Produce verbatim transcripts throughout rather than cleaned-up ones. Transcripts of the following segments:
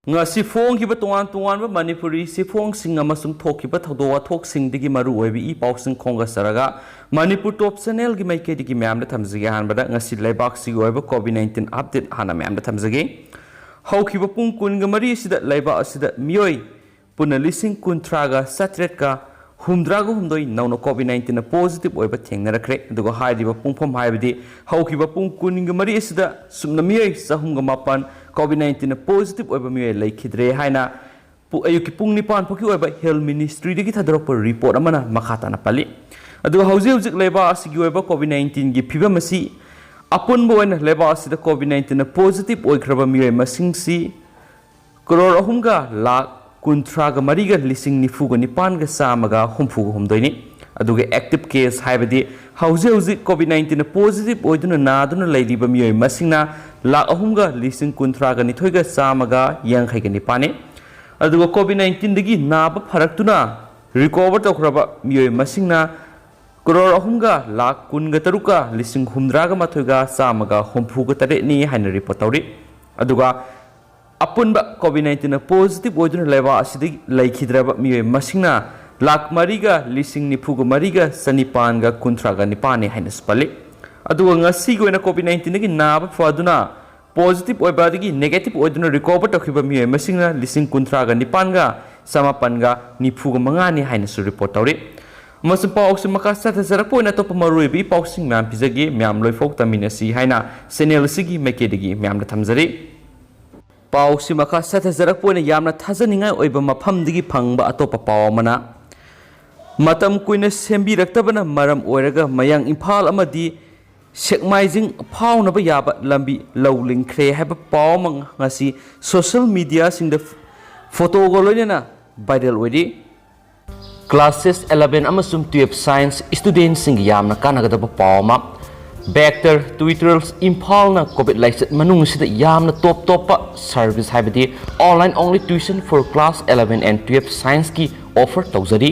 ꯉꯁꯤ ꯐꯣꯡꯈꯤꯕ ꯇꯣꯉꯥꯟ ꯇꯣꯉꯥꯟꯕ ꯃꯅꯤꯄꯨꯔꯤ ꯆꯦꯐꯣꯡꯁꯤꯡ ꯑꯃꯁꯨꯡ ꯊꯣꯛꯈꯤꯕ ꯊꯧꯗꯣꯛ ꯋꯥꯊꯣꯛꯁꯤꯡꯗꯒꯤ ꯃꯔꯨꯑꯣꯏꯕ ꯏ ꯄꯥꯎꯁꯤꯡ ꯈꯣꯝꯒꯠꯆꯔꯒ ꯃꯅꯤꯄꯨꯔ ꯇꯣꯞ ꯆꯦꯅꯦꯜꯒꯤ ꯃꯥꯏꯀꯩꯗꯒꯤ ꯃꯌꯥꯝꯗ ꯊꯝꯖꯒꯦ꯫ ꯑꯍꯥꯟꯕꯗ ꯉꯁꯤ ꯂꯩꯕꯥꯛꯁꯤꯒꯤ ꯑꯣꯏꯕ ꯀꯣꯚꯤꯗ ꯅꯥꯏꯟꯇꯤꯟ ꯑꯞꯗꯦꯠ ꯍꯥꯟꯅ ꯃꯌꯥꯝꯗ ꯊꯝꯖꯒꯦ꯫ ꯍꯧꯈꯤꯕ ꯄꯨꯡ ꯀꯨꯟꯒ ꯃꯔꯤ ꯑꯁꯤꯗ ꯂꯩꯕꯥꯛ ꯑꯁꯤꯗ ꯃꯤꯑꯣꯏ ꯄꯨꯟꯅ ꯂꯤꯁꯤꯡ ꯀꯨꯟꯊ꯭ꯔꯥꯒ ꯆꯥꯇ꯭ꯔꯦꯠꯀ ꯍꯨꯝꯗ꯭ꯔꯥꯒ ꯍꯨꯝꯗꯣꯏ ꯅꯧꯅ ꯀꯣꯚꯤꯗ ꯅꯥꯏꯟꯇꯤꯟꯅ ꯄꯣꯖꯤꯇꯤꯚ ꯑꯣꯏꯕ ꯊꯦꯡꯅꯔꯛꯈ꯭ꯔꯦ꯫ ꯑꯗꯨꯒ ꯍꯥꯏꯔꯤꯕ ꯄꯨꯡꯐꯝ ꯍꯥꯏꯕꯗꯤ ꯍꯧꯈꯤꯕ ꯄꯨꯡ ꯀꯨꯟꯒ ꯃꯔꯤ ꯑꯁꯤꯗ ꯁꯨꯞꯅ ꯃꯤꯑꯣꯏ ꯆꯍꯨꯝꯒ ꯃꯥꯄꯟ ꯀꯣꯚꯤꯗ ꯅꯥꯏꯟꯇꯤꯟꯅ ꯄꯣꯖꯤꯇꯤꯚ ꯑꯣꯏꯕ ꯃꯤꯑꯣꯏ ꯂꯩꯈꯤꯗ꯭ꯔꯦ ꯍꯥꯏꯅ ꯄꯨ-, ꯑꯌꯨꯛꯀꯤ ꯄꯨꯡ ꯅꯤꯄꯥꯟ ꯐꯥꯎꯒꯤ ꯑꯣꯏꯕ ꯍꯦꯜꯊ ꯃꯤꯅꯤꯁꯇ꯭ꯔꯤꯗꯒꯤ ꯊꯥꯗꯣꯔꯛꯄ ꯔꯤꯄꯣꯔꯠ ꯑꯃꯅ ꯃꯈꯥ ꯇꯥꯅ ꯄꯜꯂꯤ꯫ ꯑꯗꯨꯒ ꯍꯧꯖꯤꯛ ꯍꯧꯖꯤꯛ ꯂꯩꯕꯥꯛ ꯑꯁꯤꯒꯤ ꯑꯣꯏꯕ ꯀꯣꯚꯤꯗ ꯅꯥꯏꯟꯇꯤꯟꯒꯤ ꯐꯤꯕꯝ ꯑꯁꯤ ꯑꯄꯨꯟꯕ ꯑꯣꯏꯅ ꯂꯩꯕꯥꯛ ꯑꯁꯤꯗ ꯀꯣꯚꯤꯗ ꯅꯥꯏꯟꯇꯤꯟꯅ ꯄꯣꯖꯤꯇꯤꯚ ꯑꯣꯏꯈ꯭ꯔꯕ ꯃꯤꯑꯣꯏ ꯃꯁꯤꯡꯁꯤ ꯀꯔꯣꯔ ꯑꯍꯨꯝꯒ ꯂꯥꯈ ꯀꯨꯟꯊ꯭ꯔꯥꯒ ꯃꯔꯤꯒ ꯂꯤꯁꯤꯡ ꯅꯤꯐꯨꯒ ꯅꯤꯄꯥꯟꯒ ꯆꯥꯝꯃꯒ ꯍꯨꯝꯐꯨꯒ ꯍꯨꯝꯗꯣꯏꯅꯤ꯫ ꯑꯗꯨꯒ ꯑꯦꯛꯇꯤꯚ ꯀꯦꯁ ꯍꯥꯏꯕꯗꯤ ꯍꯧꯖꯤꯛ ꯍꯧꯖꯤꯛ ꯀꯣꯚꯤꯗ ꯅꯥꯏꯟꯇꯤꯟꯅ ꯄꯣꯖꯤꯇꯤꯚ ꯑꯣꯏꯗꯨꯅ ꯅꯥꯗꯨꯅ ꯂꯩꯔꯤꯕ ꯃꯤꯑꯣꯏ ꯃꯁꯤꯡꯅ ꯂꯥꯈ ꯑꯍꯨꯝꯒ ꯂꯤꯁꯤꯡ ꯀꯨꯟꯊ꯭ꯔꯥꯒ ꯅꯤꯊꯣꯏꯒ ꯆꯥꯝꯃꯒ ꯌꯥꯡꯈꯩꯒ ꯅꯤꯄꯥꯟꯅꯤ꯫ ꯑꯗꯨꯒ ꯀꯣꯚꯤꯗ ꯅꯥꯏꯟꯇꯤꯟꯗꯒꯤ ꯅꯥꯕ ꯐꯔꯛꯇꯨꯅ ꯔꯤꯀꯣꯚꯔ ꯇꯧꯈ꯭ꯔꯕ ꯃꯤꯑꯣꯏ ꯃꯁꯤꯡꯅ ꯀꯔꯣꯔ ꯑꯍꯨꯝꯒ ꯂꯥꯈ ꯀꯨꯟꯒ ꯇꯔꯨꯛꯀ ꯂꯤꯁꯤꯡ ꯍꯨꯝꯗ꯭ꯔꯥꯒ ꯃꯥꯊꯣꯏꯒ ꯆꯥꯝꯃꯒ ꯍꯨꯝꯐꯨꯒ ꯇꯔꯦꯠꯅꯤ ꯍꯥꯏꯅ ꯔꯤꯄꯣꯔꯠ ꯇꯧꯔꯤ꯫ ꯑꯗꯨꯒ ꯑꯄꯨꯟꯕ ꯀꯣꯚꯤꯗ ꯅꯥꯏꯟꯇꯤꯟꯅ ꯄꯣꯖꯤꯇꯤꯚ ꯑꯣꯏꯗꯨꯅ ꯂꯩꯕꯥꯛ ꯑꯁꯤꯗ ꯂꯩꯈꯤꯗ꯭ꯔꯕ ꯃꯤꯑꯣꯏ ꯃꯁꯤꯡꯅ ꯂꯥꯈ ꯃꯔꯤꯒ ꯂꯤꯁꯤꯡ ꯅꯤꯐꯨꯒ ꯃꯔꯤꯒ ꯆꯅꯤꯄꯥꯟꯒ ꯀꯨꯟꯊ꯭ꯔꯥꯒ ꯅꯤꯄꯥꯟꯅꯤ ꯍꯥꯏꯅꯁꯨ ꯄꯜꯂꯤ꯫ ꯑꯗꯨꯒ ꯉꯁꯤꯒꯤ ꯑꯣꯏꯅ ꯀꯣꯚꯤꯗ ꯅꯥꯏꯟꯇꯤꯟꯗꯒꯤ ꯅꯥꯕ ꯐꯗꯨꯅ ꯄꯣꯖꯤꯇꯤꯚ ꯑꯣꯏꯕ ꯑꯗꯒꯤ ꯅꯦꯒꯦꯇꯤꯚ ꯑꯣꯏꯗꯨꯅ ꯔꯤꯀꯣꯚꯔ ꯇꯧꯈꯤꯕ ꯃꯤꯑꯣꯏ ꯃꯁꯤꯡꯅ ꯂꯤꯁꯤꯡ ꯀꯨꯟꯊ꯭ꯔꯥꯒ ꯅꯤꯄꯥꯟꯒ ꯆꯃꯥꯄꯟꯒ ꯅꯤꯐꯨꯒ ꯃꯉꯥꯅꯤ ꯍꯥꯏꯅꯁꯨ ꯔꯤꯄꯣꯔꯠ ꯇꯧꯔꯤ꯫ ꯑꯃꯁꯨꯡ ꯄꯥꯎꯁꯤ ꯃꯈꯥ ꯆꯠꯊꯖꯔꯛꯄ ꯑꯣꯏꯅ ꯑꯇꯣꯞꯄ ꯃꯔꯨꯑꯣꯏꯕ ꯏ ꯄꯥꯎꯁꯤꯡ ꯃꯌꯥꯝ ꯄꯤꯖꯒꯦ꯫ ꯃꯌꯥꯝ ꯂꯣꯏꯐꯥꯎ ꯇꯝꯃꯤꯟꯅꯁꯤ ꯍꯥꯏꯅ ꯆꯦꯅꯦꯜ ꯑꯁꯤꯒꯤ ꯃꯥꯏꯀꯩꯗꯒꯤ ꯃꯌꯥꯝꯗ ꯊꯝꯖꯔꯤ꯫ ꯄꯥꯎꯁꯤ ꯃꯈꯥ ꯆꯠꯊꯖꯔꯛꯄ ꯑꯣꯏꯅ ꯌꯥꯝꯅ ꯊꯥꯖꯅꯤꯡꯉꯥꯏ ꯑꯣꯏꯕ ꯃꯐꯝꯗꯒꯤ ꯐꯪꯕ ꯑꯇꯣꯞꯄ ꯄꯥꯎ ꯑꯃꯅ, ꯃꯇꯝ ꯀꯨꯏꯅ ꯁꯦꯝꯕꯤꯔꯛꯇꯕꯅ ꯃꯔꯝ ꯑꯣꯏꯔꯒ ꯃꯌꯥꯡ ꯏꯝꯐꯥꯜ ꯑꯃꯗꯤ ꯁꯦꯛꯃꯥꯏꯖꯤꯡ ꯐꯥꯎꯅꯕ ꯌꯥꯕ ꯂꯝꯕꯤ ꯂꯧ ꯂꯤꯡꯈ꯭ꯔꯦ ꯍꯥꯏꯕ ꯄꯥꯎ ꯑꯃ ꯉꯁꯤ ꯁꯣꯁꯤꯌꯦꯜ ꯃꯤꯗꯤꯌꯥꯁꯤꯡꯗ ꯐꯣꯇꯣꯒ ꯂꯣꯏꯅꯅ ꯚꯥꯏꯔꯦꯜ ꯑꯣꯏꯔꯤ꯫ ꯀ꯭ꯂꯥꯁꯦꯁ ꯑꯦꯂꯚꯦꯟ ꯑꯃꯁꯨꯡ ꯇꯨꯌꯦꯜꯐ ꯁꯥꯏꯟꯁ ꯁ꯭ꯇꯨꯗꯦꯟꯠꯁꯤꯡꯒꯤ ꯌꯥꯝꯅ ꯀꯥꯟꯅꯒꯗꯕ ꯄꯥꯎ ꯑꯃ, ꯕꯦꯛꯇꯔ ꯇ꯭ꯌꯨꯇꯣꯔꯤꯌꯦꯜꯁ ꯏꯝꯐꯥꯜꯅ ꯀꯣꯚꯤꯗ ꯂꯥꯏꯆꯠ ꯃꯅꯨꯡꯁꯤꯗ ꯌꯥꯝꯅ ꯇꯣꯞ ꯇꯣꯞꯄ ꯁꯔꯚꯤꯁ ꯍꯥꯏꯕꯗꯤ online only tuition for class eleven and twelve scienceꯀꯤ ꯑꯣꯐꯔ ꯇꯧꯖꯔꯤ꯫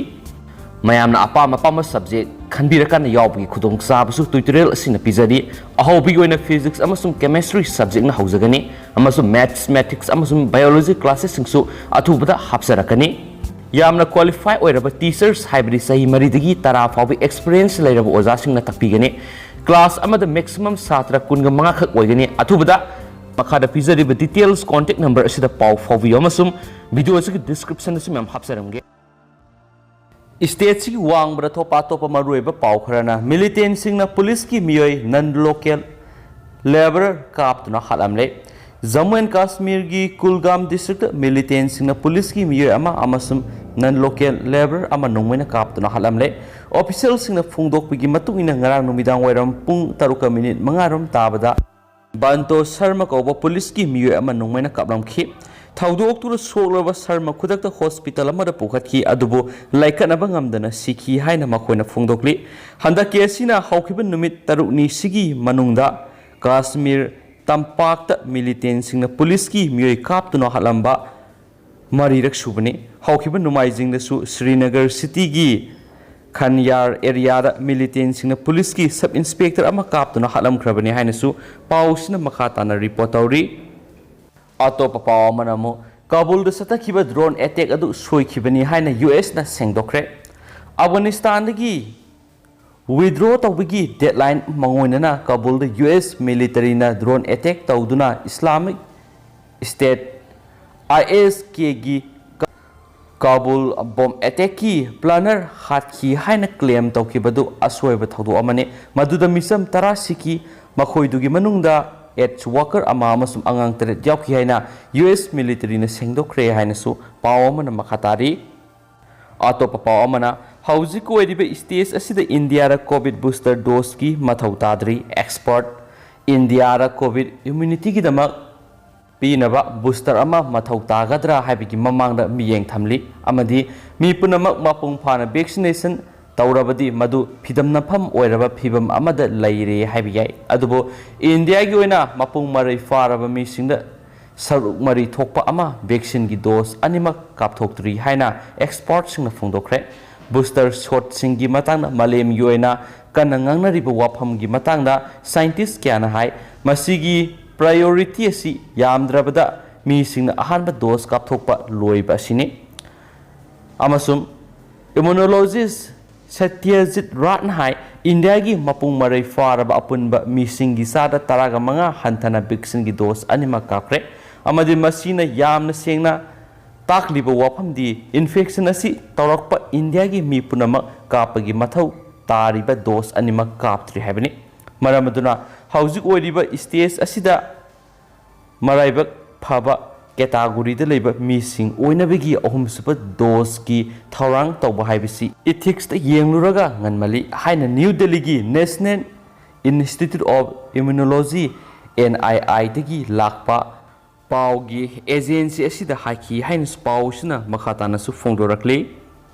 ꯃꯌꯥꯝꯅ ꯑꯄꯥꯝ ꯑꯄꯥꯝꯕ ꯁꯕꯖꯦꯛ ꯈꯟꯕꯤꯔꯀꯥꯟꯗ ꯌꯥꯎꯕꯒꯤ ꯈꯨꯗꯣꯡꯆꯥꯕꯁꯨ tutorial ꯑꯁꯤꯅ ꯄꯤꯖꯔꯤ꯫ ꯑꯍꯧꯕꯒꯤ ꯑꯣꯏꯅ physics ꯑꯃꯁꯨꯡ chemistry subjectꯅ ꯍꯧꯖꯒꯅꯤ, ꯑꯃꯁꯨꯡ mathematics ꯑꯃꯁꯨꯡ biology classesꯁꯤꯡꯁꯨ ꯑꯊꯨꯕꯗ ꯍꯥꯞꯆꯔꯛꯀꯅꯤ꯫ ꯌꯥꯝꯅ qualify ꯑꯣꯏꯔꯕ teachers, ꯍꯥꯏꯕꯗꯤ ꯆꯍꯤ ꯃꯔꯤꯗꯒꯤ ꯇꯔꯥ ꯐꯥꯎꯕ experience ꯂꯩꯔꯕ ꯑꯣꯖꯥꯁꯤꯡꯅ ꯇꯥꯛꯄꯤꯒꯅꯤ꯫ Class ꯑꯃꯗ maximum ꯁꯥꯇ꯭ꯔ ꯀꯨꯟꯒ ꯃꯉꯥ ꯈꯛ ꯑꯣꯏꯒꯅꯤ꯫ ꯑꯊꯨꯕꯗ ꯃꯈꯥꯗ ꯄꯤꯖꯔꯤꯕ details contact number ꯑꯁꯤꯗ ꯄꯥꯎ ꯐꯥꯎꯕꯤꯌꯨ, ꯑꯃꯁꯨꯡ video ꯑꯁꯤꯒꯤ descriptionꯗꯁꯨ ꯃꯌꯥꯝ ꯍꯥꯞꯆꯔꯝꯒꯦ꯫ Stateꯁꯤꯒꯤ ꯋꯥꯡꯃꯗ ꯊꯣꯛꯄ ꯑꯇꯣꯞꯄ ꯃꯔꯨꯑꯣꯏꯕ ꯄꯥꯎ ꯈꯔꯅ, militantꯁꯤꯡꯅ policeꯀꯤ ꯃꯤꯑꯣꯏ non local labourer ꯀꯥꯞꯇꯨꯅ ꯍꯥꯠꯂꯝꯂꯦ꯫ Jammu and Kashmirꯒꯤ Kulgam districtꯇ militantꯁꯤꯡꯅ policeꯀꯤ ꯃꯤꯑꯣꯏ ꯑꯃ ꯑꯃꯁꯨꯡ non local labourer ꯑꯃ ꯅꯣꯡꯃꯩꯅ ꯀꯥꯞꯇꯨꯅ ꯍꯥꯠꯂꯝꯂꯦ꯫ Officialꯁꯤꯡꯅ ꯐꯣꯡꯗꯣꯛꯄꯒꯤ ꯃꯇꯨꯡ ꯏꯟꯅ, ꯉꯔꯥꯡ ꯅꯨꯃꯤꯗꯥꯡ ꯋꯥꯏꯔꯝ ꯄꯨꯡ ꯇꯔꯨꯛꯀ minute ꯃꯉꯥ ꯔꯣꯝ ꯇꯥꯕꯗ ꯕꯟꯇꯣ ꯁꯔꯃ ꯀꯧꯕ policeꯀꯤ ꯃꯤꯑꯣꯏ ꯑꯃ ꯅꯣꯡꯃꯩꯅ ꯀꯥꯞꯂꯝꯈꯤ꯫ ꯊꯧꯗꯣꯛꯇꯨꯗ ꯁꯣꯛꯂꯕ ꯁꯔꯃ ꯈꯨꯗꯛꯇ hospital ꯑꯃꯗ ꯄꯨꯈꯠꯈꯤ, ꯑꯗꯨꯕꯨ ꯂꯥꯏꯀꯠꯅꯕ ꯉꯝꯗꯅ ꯁꯤꯈꯤ ꯍꯥꯏꯅ ꯃꯈꯣꯏꯅ ꯐꯣꯡꯗꯣꯛꯂꯤ꯫ ꯍꯟꯗꯛꯀꯤ ꯑꯁꯤꯅ ꯍꯧꯈꯤꯕ ꯅꯨꯃꯤꯠ ꯇꯔꯨꯛꯅꯤꯁꯤꯒꯤ ꯃꯅꯨꯡꯗ ꯀꯥꯁꯃꯤꯔ ꯇꯝꯄꯥꯛꯇ militantꯁꯤꯡꯅ policeꯀꯤ ꯃꯤꯑꯣꯏ ꯀꯥꯞꯇꯨꯅ ꯍꯥꯠꯂꯝꯕ ꯃꯔꯤꯔꯛ ꯁꯨꯕꯅꯤ꯫ ꯍꯧꯈꯤꯕ ꯅꯣꯡꯃꯥꯏꯖꯤꯡꯗꯁꯨ ꯁ꯭ꯔꯤꯅꯒꯔ cityꯒꯤ ꯈꯟꯌꯥꯔ areaꯗ militantꯁꯤꯡꯅ policeꯀꯤ sub inspector ꯑꯃ ꯀꯥꯞꯇꯨꯅ ꯍꯥꯠꯂꯝꯈ꯭ꯔꯕꯅꯤ ꯍꯥꯏꯅꯁꯨ ꯄꯥꯎꯁꯤꯅ ꯃꯈꯥ ꯇꯥꯅ report ꯇꯧꯔꯤ꯫ ꯑꯇꯣꯞꯄ ꯄꯥꯎ ꯑꯃꯅ ꯑꯃꯨꯛ, ꯀꯥꯕꯨꯜꯗ ꯆꯠꯊꯈꯤꯕ drone attack ꯑꯗꯨ ꯁꯣꯏꯈꯤꯕꯅꯤ ꯍꯥꯏꯅ USꯅ ꯁꯦꯡꯗꯣꯛꯈ꯭ꯔꯦ꯫ ꯑꯐꯒꯥꯅꯤꯁꯇꯥꯟꯗꯒꯤ withdraw ꯇꯧꯕꯒꯤ deadline ꯃꯥꯡꯑꯣꯏꯅꯅ ꯀꯥꯕꯨꯜꯗ US militaryꯅ drone attack ꯇꯧꯗꯨꯅ Islamic State, ISKꯒꯤ ꯀꯥ-, ꯀꯥꯕꯨꯜ bomb attackꯀꯤ planner ꯍꯥꯠꯈꯤ ꯍꯥꯏꯅ claim ꯇꯧꯈꯤꯕꯗꯨ ꯑꯁꯣꯏꯕ ꯊꯧꯗꯣꯛ ꯑꯃꯅꯤ꯫ ꯃꯗꯨꯗ ꯃꯤꯆꯝ ꯇꯔꯥ ꯁꯤꯈꯤ, ꯃꯈꯣꯏꯗꯨꯒꯤ ꯃꯅꯨꯡꯗ AIDS worker ꯑꯃ ꯑꯃꯁꯨꯡ ꯑꯉꯥꯡ ꯇꯔꯦꯠ ꯌꯥꯎꯈꯤ ꯍꯥꯏꯅ US militaryꯅ ꯁꯦꯡꯗꯣꯛꯈ꯭ꯔꯦ ꯍꯥꯏꯅꯁꯨ ꯄꯥꯎ ꯑꯃꯅ ꯃꯈꯥ ꯇꯥꯔꯤ꯫ ꯑꯇꯣꯞꯄ ꯄꯥꯎ ꯑꯃꯅ, ꯍꯧꯖꯤꯛ ꯑꯣꯏꯔꯤꯕ stage ꯑꯁꯤꯗ ꯏꯟꯗꯤꯌꯥꯗ COVID booster doseꯀꯤ ꯃꯊꯧ ꯇꯥꯗ꯭ꯔꯤ꯫ Expert, ꯏꯟꯗꯤꯌꯥꯗ COVID immunityꯒꯤꯗꯃꯛ ꯄꯤꯅꯕ booster ꯑꯃ ꯃꯊꯧ ꯇꯥꯒꯗ꯭ꯔꯥ ꯍꯥꯏꯕꯒꯤ ꯃꯃꯥꯡꯗ ꯃꯤꯠꯌꯦꯡ ꯊꯝꯂꯤ, ꯑꯃꯗꯤ ꯃꯤ ꯄꯨꯝꯅꯃꯛ ꯃꯄꯨꯡ ꯐꯥꯅ vaccination ꯇꯧꯔꯕꯗꯤ ꯃꯗꯨ ꯐꯤꯗꯝꯅꯐꯝ ꯑꯣꯏꯔꯕ ꯐꯤꯕꯝ ꯑꯃꯗ ꯂꯩꯔꯦ ꯍꯥꯏꯕ ꯌꯥꯏ꯫ ꯑꯗꯨꯕꯨ ꯏꯟꯗꯤꯌꯥꯒꯤ ꯑꯣꯏꯅ ꯃꯄꯨꯡ ꯃꯔꯩ ꯐꯥꯔꯕ ꯃꯤꯁꯤꯡꯗ ꯁꯔꯨꯛ ꯃꯔꯤ ꯊꯣꯛꯄ ꯑꯃ vaccineꯒꯤ dose ꯑꯅꯤꯃꯛ ꯀꯥꯞꯊꯣꯛꯇ꯭ꯔꯤ ꯍꯥꯏꯅ expertꯁꯤꯡꯅ ꯐꯣꯡꯗꯣꯛꯈ꯭ꯔꯦ꯫ Booster shotꯁꯤꯡꯒꯤ ꯃꯇꯥꯡꯗ ꯃꯥꯂꯦꯝꯒꯤ ꯑꯣꯏꯅ ꯀꯟꯅ ꯉꯥꯡꯅꯔꯤꯕ ꯋꯥꯐꯝꯒꯤ ꯃꯇꯥꯡꯗ scientist ꯀꯌꯥꯅ ꯍꯥꯏ, ꯃꯁꯤꯒꯤ priority ꯑꯁꯤ ꯌꯥꯝꯗ꯭ꯔꯕꯗ ꯃꯤꯁꯤꯡꯅ ꯑꯍꯥꯟꯕ dose ꯀꯥꯞꯊꯣꯛꯄ ꯂꯣꯏꯕ ꯑꯁꯤꯅꯤ꯫ ꯑꯃꯁꯨꯡ immunologist ꯁꯇ꯭ꯌꯖꯤꯠ ꯔꯥꯠꯅ ꯍꯥꯏ, ꯏꯟꯗꯤꯌꯥꯒꯤ ꯃꯄꯨꯡ ꯃꯔꯩ ꯐꯥꯔꯕ ꯑꯄꯨꯟꯕ ꯃꯤꯁꯤꯡꯒꯤ ꯆꯥꯗ ꯇꯔꯥꯒ ꯃꯉꯥ ꯍꯟꯊꯅ vaccineꯒꯤ dose ꯑꯅꯤꯃꯛ ꯀꯥꯞꯈ꯭ꯔꯦ, ꯑꯃꯗꯤ ꯃꯁꯤꯅ ꯌꯥꯝꯅ ꯁꯦꯡꯅ ꯇꯥꯛꯂꯤꯕ ꯋꯥꯐꯝꯗꯤ infection ꯑꯁꯤ ꯇꯧꯔꯛꯄ ꯏꯟꯗꯤꯌꯥꯒꯤ ꯃꯤ ꯄꯨꯝꯅꯃꯛ ꯀꯥꯞꯄꯒꯤ ꯃꯊꯧ ꯇꯥꯔꯤꯕ dose ꯑꯅꯤꯃꯛ ꯀꯥꯞꯇ꯭ꯔꯤ ꯍꯥꯏꯕꯅꯤ꯫ ꯃꯔꯝ ꯑꯗꯨꯅ ꯍꯧꯖꯤꯛ ꯑꯣꯏꯔꯤꯕ stage ꯑꯁꯤꯗ ꯃꯔꯥꯏꯕꯛ ꯐꯕ categoryꯗ ꯂꯩꯕ ꯃꯤꯁꯤꯡ ꯑꯣꯏꯅꯕꯒꯤ ꯑꯍꯨꯝꯁꯨꯕ doseꯀꯤ ꯊꯧꯔꯥꯡ ꯇꯧꯕ ꯍꯥꯏꯕꯁꯤ ethicesꯇ ꯌꯦꯡꯂꯨꯔꯒ ꯉꯟꯃꯜꯂꯤ ꯍꯥꯏꯅ ꯅ꯭ꯌꯨ ꯗꯦꯜꯂꯤꯒꯤ National Institute of Immunology, NIIꯗꯒꯤ ꯂꯥꯛꯄ ꯄꯥꯎꯒꯤ agency ꯑꯁꯤꯗ ꯍꯥꯏꯈꯤ ꯍꯥꯏꯅꯁꯨ ꯄꯥꯎ ꯑꯁꯤꯅ ꯃꯈꯥ ꯇꯥꯅꯁꯨ ꯐꯣꯡꯗꯣꯔꯛꯂꯤ꯫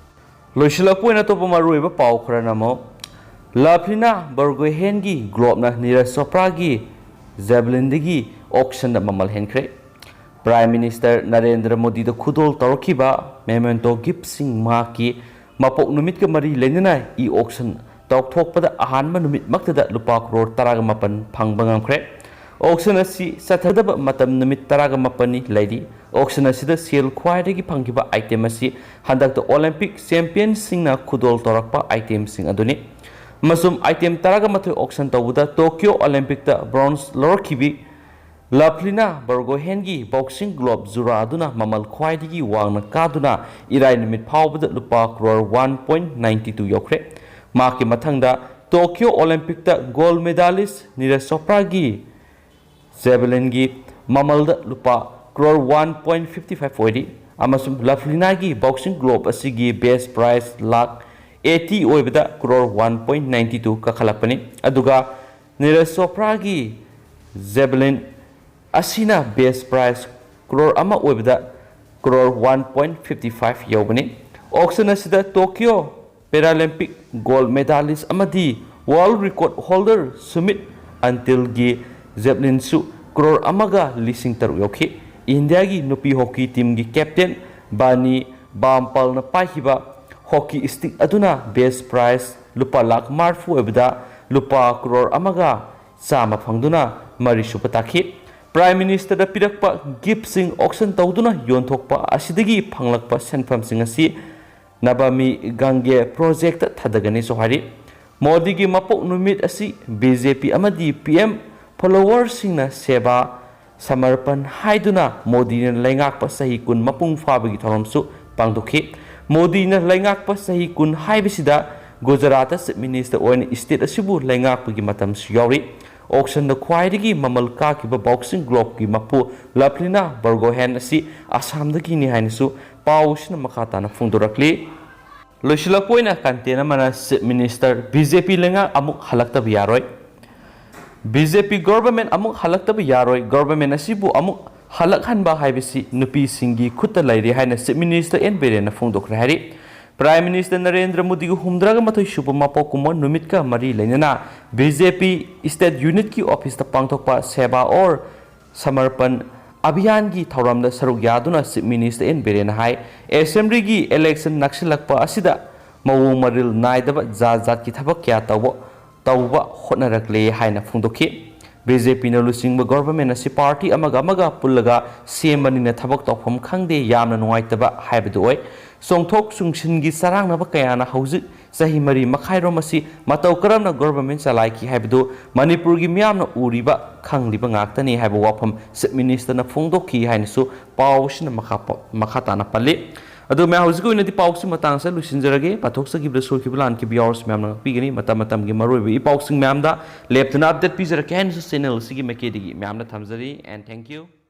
ꯂꯣꯏꯁꯤꯜꯂꯛꯄ ꯑꯣꯏꯅ ꯑꯇꯣꯞꯄ ꯃꯔꯨꯑꯣꯏꯕ ꯄꯥꯎ ꯈꯔꯅ ꯑꯃꯨꯛ, ꯂꯚꯂꯤꯅꯥ ꯕꯔꯒꯣꯍꯦꯟꯒꯤ gloveꯅ ꯅꯤꯔꯖ ꯆꯣꯄ꯭ꯔꯥꯒꯤ javelinꯗꯒꯤ auctionꯗ ꯃꯃꯜ ꯍꯦꯟꯈ꯭ꯔꯦ꯫ Prime Minister ꯅꯔꯦꯟꯗ꯭ꯔ ꯃꯣꯗꯤꯗ ꯈꯨꯗꯣꯜ ꯇꯧꯔꯛꯈꯤꯕ memento giftꯁꯤꯡ ꯃꯍꯥꯛꯀꯤ ꯃꯄꯣꯛ ꯅꯨꯃꯤꯠꯀ ꯃꯔꯤ ꯂꯩꯅꯅ e-auction ꯇꯧꯊꯣꯛꯄꯗ ꯑꯍꯥꯟꯕ ꯅꯨꯃꯤꯠꯃꯛꯇꯗ ꯂꯨꯄꯥ ꯀ꯭ꯔꯣꯔ ꯇꯔꯥꯒ ꯃꯥꯄꯟ ꯐꯪꯕ ꯉꯝꯈ꯭ꯔꯦ꯫ Auction ꯑꯁꯤ ꯆꯠꯊꯒꯗꯕ ꯃꯇꯝ ꯅꯨꯃꯤꯠ ꯇꯔꯥꯒ ꯃꯥꯄꯟꯅꯤ ꯂꯩꯔꯤ꯫ Auction ꯑꯁꯤꯗ ꯁꯦꯜ ꯈ꯭ꯋꯥꯏꯗꯒꯤ ꯐꯪꯈꯤꯕ item ꯑꯁꯤ ꯍꯟꯗꯛꯇ Olympic championꯁꯤꯡꯅ ꯈꯨꯗꯣꯜ ꯇꯧꯔꯛꯄ itemꯁꯤꯡ ꯑꯗꯨꯅꯤ꯫ ꯑꯃꯁꯨꯡ item ꯇꯔꯥꯒ ꯃꯥꯊꯣꯏ auction ꯇꯧꯕꯗ Tokyo Olympicꯇ bronze ꯂꯧꯔꯛꯈꯤꯕꯤ ꯂꯚꯂꯤꯅꯥ ꯕꯔꯒꯣꯍꯦꯟꯒꯤ boxing glove ꯖꯨꯔꯥ ꯑꯗꯨꯅ ꯃꯃꯜ ꯈ꯭ꯋꯥꯏꯗꯒꯤ ꯋꯥꯡꯅ ꯀꯥꯗꯨꯅ ꯏꯔꯥꯏ ꯅꯨꯃꯤꯠ ꯐꯥꯎꯕꯗ ꯂꯨꯄꯥ crore one point nine two ꯌꯧꯈ꯭ꯔꯦ꯫ ꯃꯍꯥꯛꯀꯤ ꯃꯊꯪꯗ Tokyo Olympicꯇ gold medalist ꯅꯤꯔꯖ ꯆꯣꯄ꯭ꯔꯥꯒꯤ javelinꯒꯤ ꯃꯃꯜꯗ ꯂꯨꯄꯥ crore one point fifty five ꯑꯣꯏꯔꯤ꯫ ꯑꯃꯁꯨꯡ ꯂꯚꯂꯤꯅꯥꯒꯤ boxing glove ꯑꯁꯤꯒꯤ base price ꯂꯥꯈ eighty ꯑꯣꯏꯕꯗ crore one point nine two ꯀꯥꯈꯠꯂꯛꯄꯅꯤ꯫ ꯑꯗꯨꯒ ꯅꯤꯔꯖ ꯆꯣꯄ꯭ꯔꯥꯒꯤ javelin ꯑꯁꯤꯅ base price ꯀ꯭ꯔꯣꯔ ꯑꯃ ꯑꯣꯏꯕꯗ crore one point fifty five ꯌꯧꯕꯅꯤ꯫ Auction ꯑꯁꯤꯗ Tokyo Paralympic gold medalist ꯑꯃꯗꯤ world record holder Sumit ꯑꯟꯇꯤꯜꯒꯤ javelinꯁꯨ crore ꯑꯃꯒ ꯂꯤꯁꯤꯡ ꯇꯔꯨꯛ ꯌꯧꯈꯤ꯫ ꯏꯟꯗꯤꯌꯥꯒꯤ ꯅꯨꯄꯤ hockey teamꯒꯤ captain ꯕꯥꯅꯤ ꯕꯥꯝꯄꯥꯜꯅ ꯄꯥꯏꯈꯤꯕ ꯍꯣꯀꯤ ꯁ꯭ꯇꯤꯛ ꯑꯗꯨꯅ ꯕꯦꯁ ꯄ꯭ꯔꯥꯏꯖ ꯂꯨꯄꯥ ꯂꯥꯈ ꯃꯔꯤꯐꯨ ꯑꯣꯏꯕꯗ ꯂꯨꯄꯥ ꯀ꯭ꯔꯣꯔ ꯑꯃꯒ ꯆꯥꯝꯃ ꯐꯪꯗꯨꯅ ꯃꯔꯤꯁꯨꯕ ꯇꯥꯈꯤ꯫ ꯄ꯭ꯔꯥꯏꯝ ꯃꯤꯅꯤꯁꯇꯔꯗ ꯄꯤꯔꯛꯄ ꯒꯤꯐꯁꯤꯡ ꯑꯣꯛꯁꯟ ꯇꯧꯗꯨꯅ ꯌꯣꯟꯊꯣꯛꯄ ꯑꯁꯤꯗꯒꯤ ꯐꯪꯂꯛꯄ ꯁꯦꯟꯐꯝꯁꯤꯡ ꯑꯁꯤ ꯅꯕꯥꯃꯤ ꯒꯪꯒꯦ ꯄ꯭ꯔꯣꯖꯦꯛꯇ ꯊꯥꯗꯒꯅꯤꯁꯨ ꯍꯥꯏꯔꯤ꯫ ꯃꯣꯗꯤꯒꯤ ꯃꯄꯣꯛ ꯅꯨꯃꯤꯠ ꯑꯁꯤ ꯕꯤ ꯖꯦ ꯄꯤ ꯑꯃꯗꯤ ꯄꯤ ꯑꯦꯝ ꯐꯣꯂꯣꯋꯔꯁꯤꯡꯅ ꯁꯦꯕꯥ ꯁꯃꯔꯄꯟ ꯍꯥꯏꯗꯨꯅ ꯃꯣꯗꯤꯅ ꯂꯩꯉꯥꯛꯄ ꯆꯍꯤ ꯀꯨꯟ ꯃꯄꯨꯡ ꯐꯥꯕꯒꯤ ꯊꯧꯔꯝꯁꯨ ꯄꯥꯡꯊꯣꯛꯈꯤ꯫ ꯃꯣꯗꯤꯅ ꯂꯩꯉꯥꯛꯄ ꯆꯍꯤ ꯀꯨꯟ ꯍꯥꯏꯕꯁꯤꯗ ꯒꯨꯖꯔꯥꯠꯇ ꯆꯤꯐ ꯃꯤꯅꯤꯁꯇꯔ ꯑꯣꯏꯅ ꯁ꯭ꯇꯦꯠ ꯑꯁꯤꯕꯨ ꯂꯩꯉꯥꯛꯄꯒꯤ ꯃꯇꯝꯁꯨ ꯌꯥꯎꯔꯤ꯫ ꯑꯣꯛꯁꯟꯗ ꯈ꯭ꯋꯥꯏꯗꯒꯤ ꯃꯃꯜ ꯀꯥꯈꯤꯕ ꯕꯣꯛꯁꯤꯡ ꯒ꯭ꯂꯣꯕꯀꯤ ꯃꯄꯨ ꯂꯚꯂꯤꯅꯥ ꯕꯔꯒꯣꯍꯦꯟ ꯑꯁꯤ ꯑꯁꯥꯝꯗꯒꯤꯅꯤ ꯍꯥꯏꯅꯁꯨ ꯄꯥꯎ ꯑꯁꯤꯅ ꯃꯈꯥ ꯇꯥꯅ ꯐꯣꯡꯗꯣꯔꯛꯂꯤ꯫ ꯂꯣꯏꯁꯤꯜꯂꯛꯄ ꯑꯣꯏꯅ ꯀꯟꯇꯦꯟ ꯑꯃꯅ, ꯆꯤꯐ ꯃꯤꯅꯤꯁꯇꯔ, ꯕꯤ ꯖꯦ ꯄꯤ ꯂꯩꯉꯥꯛ ꯑꯃꯨꯛ ꯍꯜꯂꯛꯇꯕ ꯌꯥꯔꯣꯏ꯫ ꯕꯤ ꯖꯦ ꯄꯤ ꯒꯣꯚꯔꯟꯃꯦꯟꯠ ꯑꯃꯨꯛ ꯍꯜꯂꯛꯇꯕ ꯌꯥꯔꯣꯏ꯫ ꯒꯣꯚꯔꯟꯃꯦꯟꯠ ꯑꯁꯤꯕꯨ ꯑꯃꯨꯛ ꯍꯜꯂꯛꯍꯟꯕ ꯍꯥꯏꯕꯁꯤ ꯅꯨꯄꯤꯁꯤꯡꯒꯤ ꯈꯨꯠꯇ ꯂꯩꯔꯦ ꯍꯥꯏꯅ ꯆꯤꯐ ꯃꯤꯅꯤꯁꯇꯔ ꯑꯦꯟ ꯕꯤꯔꯦꯟꯅ ꯐꯣꯡꯗꯣꯛꯈ꯭ꯔꯦ ꯍꯥꯏꯔꯤ꯫ ꯄ꯭ꯔꯥꯏꯝ ꯃꯤꯅꯤꯁꯇꯔ ꯅꯔꯦꯟꯗ꯭ꯔ ꯃꯣꯗꯤꯒꯤ ꯍꯨꯝꯗ꯭ꯔꯥꯒ ꯃꯥꯊꯣꯏ ꯁꯨꯕ ꯃꯄꯣꯛ ꯀꯨꯝꯑꯣꯟ ꯅꯨꯃꯤꯠꯀ ꯃꯔꯤ ꯂꯩꯅꯅ ꯕꯤ ꯖꯦ ꯄꯤ ꯁ꯭ꯇꯦꯠ ꯌꯨꯅꯤꯠꯀꯤ ꯑꯣꯐꯤꯁꯇ ꯄꯥꯡꯊꯣꯛꯄ ꯁꯦꯕꯥ ꯑꯣꯔ ꯁꯃꯔꯄꯟ ꯑꯚꯤꯌꯥꯟꯒꯤ ꯊꯧꯔꯝꯗ ꯁꯔꯨꯛ ꯌꯥꯗꯨꯅ ꯆꯤꯐ ꯃꯤꯅꯤꯁꯇꯔ ꯑꯦꯟ ꯕꯤꯔꯦꯟꯅ ꯍꯥꯏ, ꯑꯦꯁꯦꯝꯕ꯭ꯂꯤꯒꯤ ꯏꯂꯦꯛꯁꯟ ꯅꯛꯁꯤꯜꯂꯛꯄ ꯑꯁꯤꯗ ꯃꯑꯣꯡ ꯃꯔꯤꯜ ꯅꯥꯏꯗꯕ ꯖꯥꯠ ꯖꯥꯠꯀꯤ ꯊꯕꯛ ꯀꯌꯥ ꯇꯧꯕ, ꯇꯧꯕ ꯍꯣꯠꯅꯔꯛꯂꯦ ꯍꯥꯏꯅ ꯐꯣꯡꯗꯣꯛꯈꯤ꯫ ꯕꯤ ꯖꯦ ꯄꯤꯅ ꯂꯨꯆꯤꯡꯕ ꯒꯣꯚꯔꯟꯃꯦꯟꯠ ꯑꯁꯤ ꯄꯥꯔꯇꯤ ꯑꯃꯒ ꯑꯃꯒ ꯄꯨꯜꯂꯒ ꯁꯦꯝꯕꯅꯤꯅ ꯊꯕꯛ ꯇꯧꯐꯝ ꯈꯪꯗꯦ, ꯌꯥꯝꯅ ꯅꯨꯡꯉꯥꯏꯇꯕ ꯍꯥꯏꯕꯗꯨ ꯑꯣꯏ꯫ ꯆꯣꯡꯊꯣꯛ ꯆꯣꯡꯁꯤꯟꯒꯤ ꯆꯔꯥꯡꯅꯕ ꯀꯌꯥꯅ ꯍꯧꯖꯤꯛ ꯆꯍꯤ ꯃꯔꯤ ꯃꯈꯥꯏꯔꯣꯝ ꯑꯁꯤ ꯃꯇꯧ ꯀꯔꯝꯅ ꯒꯣꯚꯔꯟꯃꯦꯟꯠ ꯆꯂꯥꯏꯈꯤ ꯍꯥꯏꯕꯗꯨ ꯃꯅꯤꯄꯨꯔꯒꯤ ꯃꯤꯌꯥꯝꯅ ꯎꯔꯤꯕ, ꯈꯪꯂꯤꯕ ꯉꯥꯛꯇꯅꯤ ꯍꯥꯏꯕ ꯋꯥꯐꯝ ꯆꯤꯐ ꯃꯤꯅꯤꯁꯇꯔꯅ ꯐꯣꯡꯗꯣꯛꯈꯤ ꯍꯥꯏꯅꯁꯨ ꯄꯥꯎ ꯑꯁꯤꯅ ꯃꯈꯥ ꯄ-, ꯃꯈꯥ ꯇꯥꯅ ꯄꯜꯂꯤ꯫ ꯑꯗꯨ ꯃꯌꯥꯝ, ꯍꯧꯖꯤꯛꯀꯤ ꯑꯣꯏꯅꯗꯤ ꯄꯥꯎꯁꯤ ꯃꯇꯥꯡ ꯑꯁꯤꯗ ꯂꯣꯏꯁꯤꯟꯖꯔꯒꯦ꯫ ꯄꯥꯊꯣꯛꯆꯈꯤꯕꯗ ꯁꯣꯏꯈꯤꯕ ꯂꯥꯟꯈꯤꯕ ꯌꯥꯎꯔꯁꯨ ꯃꯌꯥꯝꯅ ꯉꯥꯛꯄꯤꯒꯅꯤ꯫ ꯃꯇꯝ ꯃꯇꯝꯒꯤ ꯃꯔꯨꯑꯣꯏꯕ ꯏ ꯄꯥꯎꯁꯤꯡ ꯃꯌꯥꯝꯗ ꯂꯦꯞꯇꯅ ꯑꯞꯗꯦꯠ ꯄꯤꯖꯔꯛꯀꯦ ꯍꯥꯏꯅꯁꯨ ꯆꯦꯅꯦꯜ ꯑꯁꯤꯒꯤ ꯃꯥꯏꯀꯩꯗꯒꯤ ꯃꯌꯥꯝꯅ ꯊꯝꯖꯔꯤ꯫ And thank you꯫